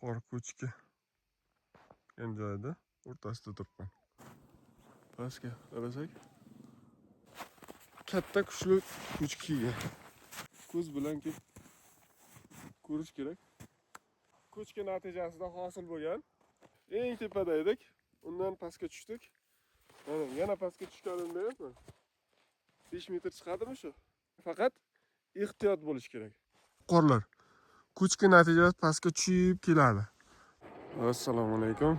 Qor ko'chki degan joyda o'rtasida turibman. Pastga qarasak, katta kuchli ko'chki kelgan. Ko'z bilan kelib ko'rish kerak. Ko'chki natijasida hosil bo'lgan. Eng tepada edik. Undan pastga tushdik. Mana yana pastga tushganimda ham 5 metr chiqadimi shu? Faqat ehtiyot bo'lish kerak. Qorlar ko'chki natijasida pastga tushib keladi. Assalomu alaykum.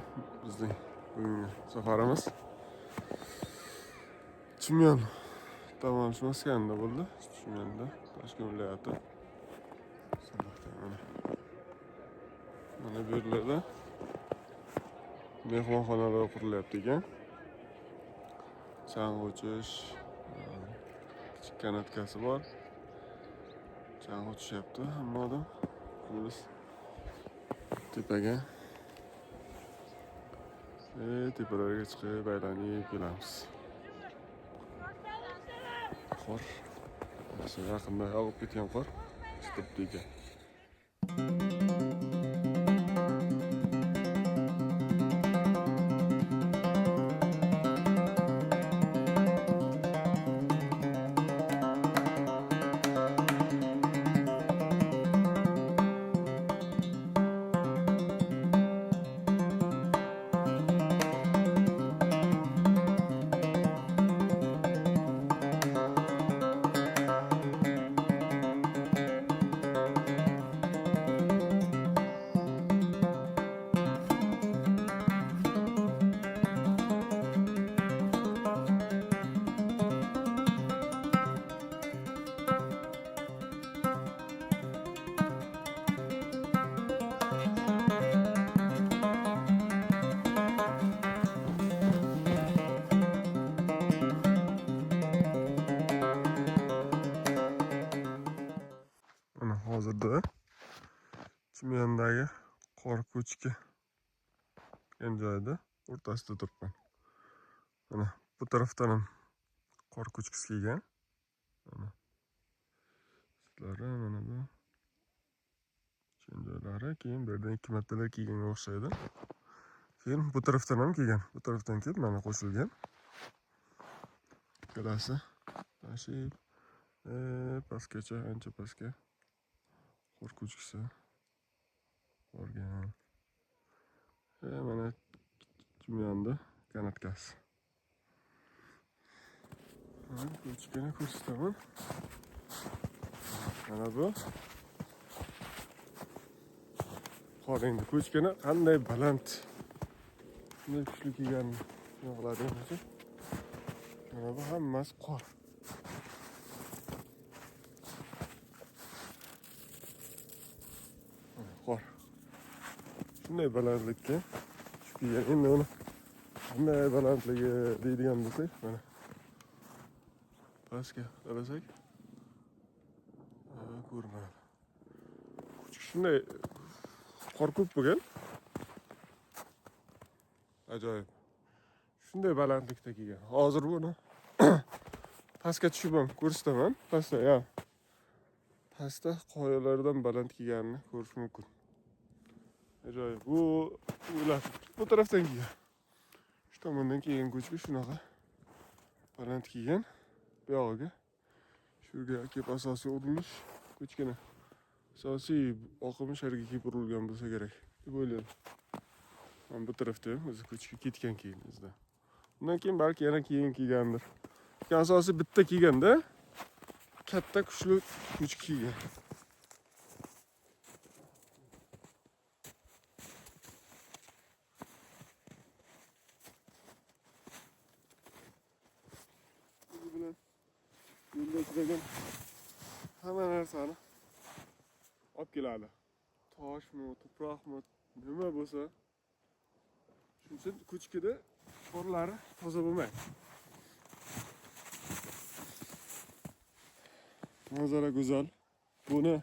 Bizning bugungi safarimiz Chimyon dam olish maskanida bo'ldi. Chimyonda, Toshkent viloyati. Mana. Mana bu yerlarda mehmonxonalar qurilyapti ekan. Chang'i uchish, kichik kanatkasi bor. Chang'i uchishyapti hamma odam. Biz tepaga tepalarga chiqib aylanib kelamiz. Qor yaxshi, yaqinda yog'ib ketgan qor chiqibdi ekan. Mana hozirda Chimyondagi qor ko'chki degan joyda o'rtasida turibman. Mana bu tarafdan ham qor ko'chkisi kelgan. Mana sizlari mana bu joylari, keyin bu yerdan 2 martalar kelganga o'xshaydi. Keyin bu tarafdan ham kelgan. Bu tarafdan kelib mana qo'shilgan. Ikkalasi tashib pastgacha, ancha pastga qor ko'chkisi borgan. Mana Chimyonda kanatkasi. Mana ko'chkini ko'rsataman. Mana bu qor endi ko'chkini qanday baland, shunday kuchli kelganini nima qiladigan bo'lsak, mana bu hammasi qor. Qor shunday balandlikka tushib kelgan. Endi uni qanday balandligi deydigan bo'lsak, mana pastga qarasak ko'rinadi. Shunday qor ko'p bo'lgan. Ajoyib. Shunday balandlikda kelgan. Hozir buni pastga tushib ham ko'rsataman. Pastda, ya. Pastda qoyalardan baland kelganini ko'rish mumkin. Ajoyib. Bu ular bu tarafdan kelgan. Shu tomondan kelgan ko'chki shunaqa baland kelgan. Bu yog'iga shuga kelib asosiy urilish ko'chkini asosiy oqimi sharga kelib urilgan bo'lsa kerak deb o'ylayman. Mana bu tarafda ham o'zi ko'chki ketgan keyin izdan. Undan keyin balki yana keyin kelgandir. Lekin asosiy bitta kelganda katta kuchli ko'chki kelgan. O'zi bilan yo'lda uchragan hamma narsani olib keladi. Toshmi, tuproqmi, nima bo'lsa. Shuning uchun ko'chkida qorlari toza bo'lmaydi. Manzara go'zal. Buni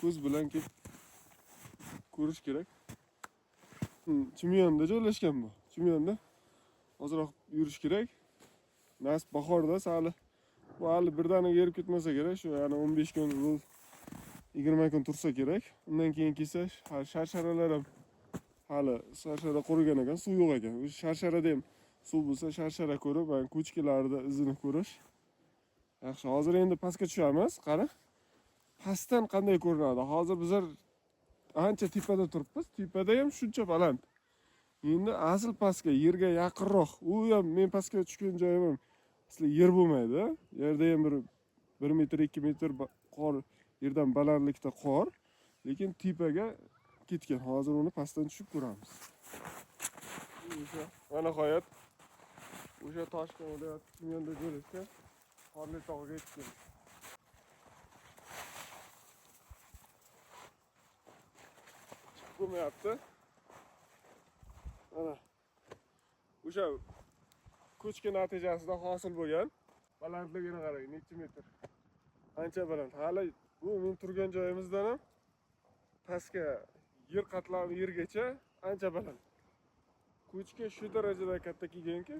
ko'z bilan kelib ko'rish kerak. Chimyonda joylashgan bu. Chimyonda ozroq yurish kerak. Nasib bahorda sali bu hali birdaniga erib ketmasa kerak. Shu yana 15 kun bu 20 kun tursa kerak. Undan keyin kelsa sharsharalar ham hali sharshara qurigan ekan, suv yo'q ekan. O'sha sharsharada ham suv bo'lsa, sharshara ko'rib, mana ko'chkilarni izini ko'rish yaxshi. Hozir endi pastga tushamiz. Qara, pastdan qanday ko'rinadi. Hozir bizlar ancha tepada turibmiz. Tepada ham shuncha baland. Endi asl pastga, yerga yaqinroq. U ham men pastga tushgan joyim ham asli yer bo'lmaydi. Yerda ham bir metr, 2 metr qor, yerdan balandlikda qor, lekin tepaga ketgan. Hozir uni pastdan tushib ko'ramiz. O'sha va nihoyat o'sha Toshkent viloyati Chimyonda joylashgan Qorli tog'ga yetib keldik. Chiqib bo'lmayapti. Mana o'sha ko'chki natijasida hosil bo'lgan balandligini qarang, necha metr. Ancha baland. Hali bu men turgan joyimizdan ham pastga yer qatlami yergacha ancha baland. Ko'chki shu darajada katta kelganki,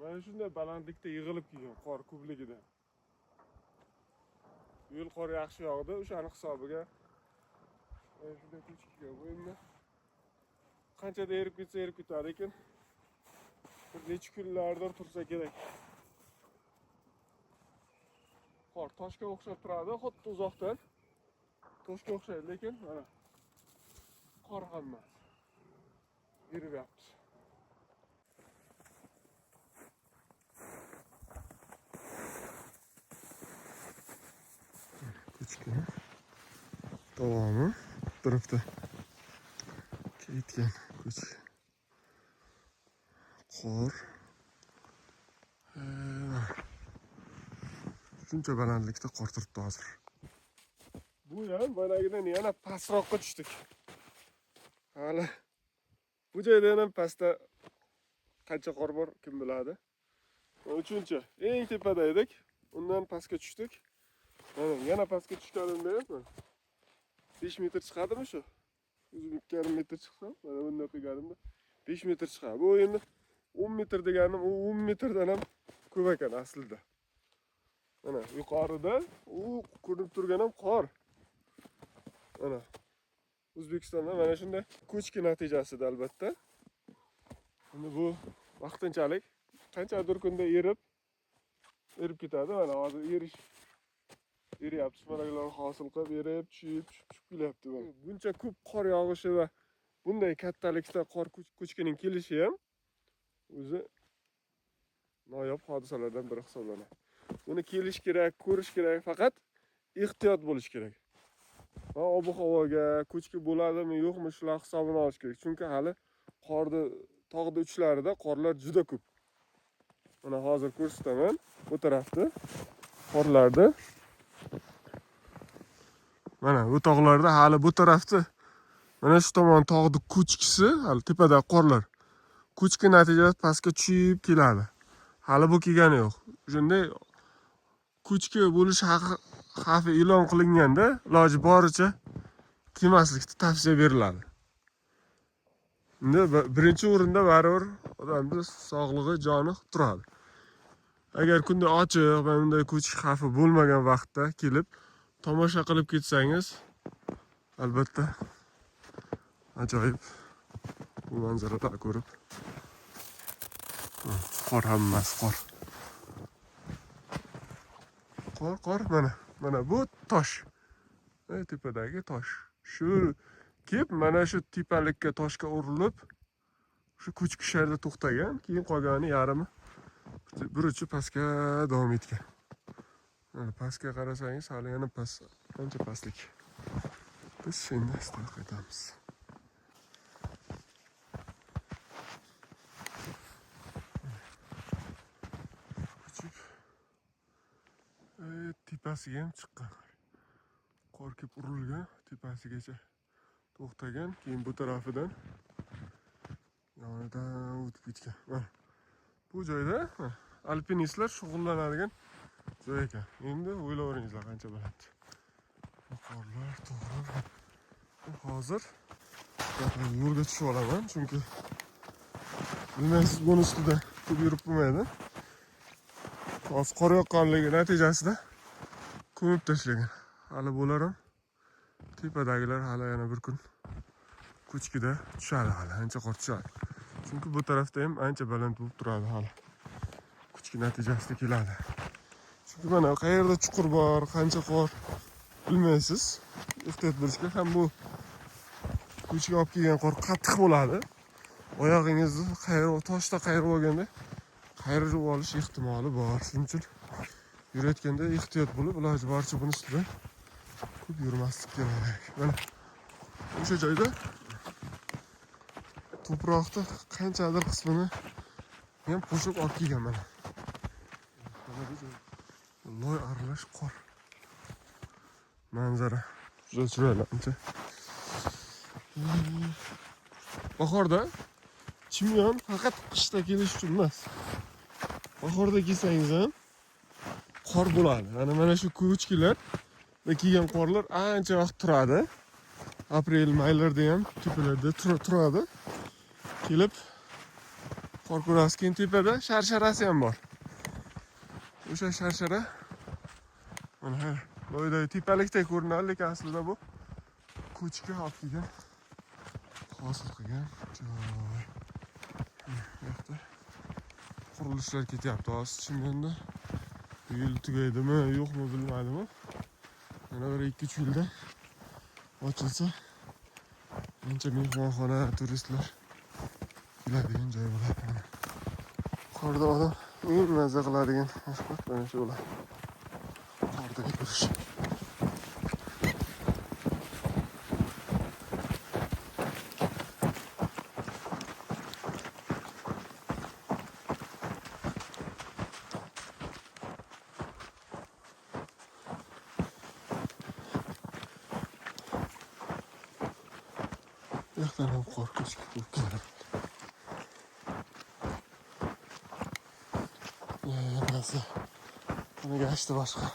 mana shunday balandlikda yig'ilib kelgan qor ko'pligidan. Yo'l qor yaxshi yog'di, o'shani hisobiga mana shunday ko'chki kelgan. Bu endi qanchada erib ketsa erib ketadi, lekin bir necha kunlardir tursa kerak. Qor toshga o'xshab turadi, xuddi uzoqdan toshga o'xshaydi, lekin mana qor hammasi eribyapti. Ko'chkini davomi bu tarafda ketgan ko'chki. Qor. Shuncha balandlikda qor turibdi hozir. Bu ham boyagidan yana pastroqqa tushdik. Hali bu joyda ham pastda qancha qor bor kim biladi. Uchinchi, eng tepada edik. Undan pastga tushdik. Mana yana pastga tushganimda ham 5 metr chiqadimi shu? O'zim 2,5 metr chiqsam, mana bunday qilganimda 5 metr chiqadi. Bu endi 10 metr deganim, u 10 metrdan ham ko'p ekan aslida. Mana yuqorida u ko'rinib turgan ham qor. Mana O'zbekistonda mana shunday ko'chki natijasida albatta. Endi bu vaqtinchalik qanchadir kunda erib ketadi. Mana hozir eriyapti, sumalaklar hosil qilib erib tushib, tushib, tushib kelyapti mana. Buncha ko'p qor yog'ishi va bunday kattalikda qor ko'chkining kelishi ham o'zi noyob hodisalardan biri hisoblanadi. Buni kelish kerak, ko'rish kerak, faqat ehtiyot bo'lish kerak. Va ob-havoga, ko'chki bo'ladimi, yo'qmi shular hisobini olish kerak. Chunki hali qorni tog'da uchlarida qorlar juda ko'p. Mana hozir ko'rsataman bu tarafda qorlarni. Mana bu tog'larda hali bu tarafda mana shu tomon tog'ni ko'chkisi, hali tepada qorlar. Ko'chki natijasida pastga tushib keladi. Hali bu kelgani yo'q. Shunday ko'chki bo'lish xavfi e'lon qilinganda iloji boricha kelmaslikni tavsiya beriladi. Endi birinchi o'rinda baribir odamning sog'lig'i, joni turadi. Agar kunda ochiq, mana bunday ko'chki xavfi bo'lmagan vaqtda kelib tomosha qilib ketsangiz, albatta ajoyib bu manzaralarni ko'rib, qor hammasi qor. Qor, qor, mana, mana bu tosh. Tepadagi tosh. Shu kelib mana shu tepalikka toshga urilib, shu ko'chki sharda to'xtagan, keyin qolgani yarmi bir uchi pastga davom etgan. Mana pastga qarasangiz hali yana past, ancha pastlik. Biz endi asta qaytamiz. Ko'chib, tepasiga ham chiqqan. Qor kelib urilgan, tepasigacha to'xtagan, keyin bu tarafidan yonidan o'tib ketgan. Mana bu joyda alpinistlar shug'ullanadigan joy ekan. Endi o'ylayveringizlar qancha baland. Bu qorlar to'g'ri. Hozir yo'lga tushib olaman, chunki bilmaysiz buni ustida ko'p yurib bo'lmaydi. Hozir qor yoqqanligi natijasida Ko'mib tashlagan. Hali bular ham tepadagilar hali yana bir kun ko'chkida tushadi, hali ancha qor tushadi. Chunki bu tarafda ham ancha baland bo'lib turadi hali. Ko'chki natijasida keladi. Chunki mana qayerda chuqur bor, qancha qor bilmaysiz. Ehtiyot bo'lish kerak. Ham bu ko'chki olib kelgan qor qattiq bo'ladi. Oyog'ingizni toshda qayirib olganda qayirib olish ehtimoli bor. Shuning uchun yurayotganda ehtiyot bo'lib, iloji boricha buni ustida ko'p yurmaslik kerak. Mana o'sha joyda tuproqni qanchadir qismini ham qo'shib olib kelgan mana. Mana bu joy loy aralash qor. Manzara juda chiroyli ancha. Bahorda Chimyon faqat qishda kelish uchun emas. Bahorda kelsangiz ham qor bo'ladi. Mana shu ko'chkilar va kelgan qorlar ancha vaqt turadi. Aprel, maylarda ham tepalarda turadi. Kelib qor ko'rasiz. Keyin tepada sharsharasi ham bor. O'sha sharshara mana loyday tepalikdek ko'rinadi, lekin aslida bu ko'chki olib kelgan, hosil qilgan joy. Bu yoqda qurilishlar ketyapti hozir Chimyonda. Bu yil tugaydimi, yo'qmi bilmadim. Yana bir 2-3 yilda ochilsa ancha mehmonxona, turistlar keladigan joy bo'ladi. Mana qorda odam eng mazza qiladigan mashg'ulot mana shu bo'ladi. Qorda yurish. Yoqdan ham qor ko'chki bo'lib keladi. Mazza. Mana gashti boshqa.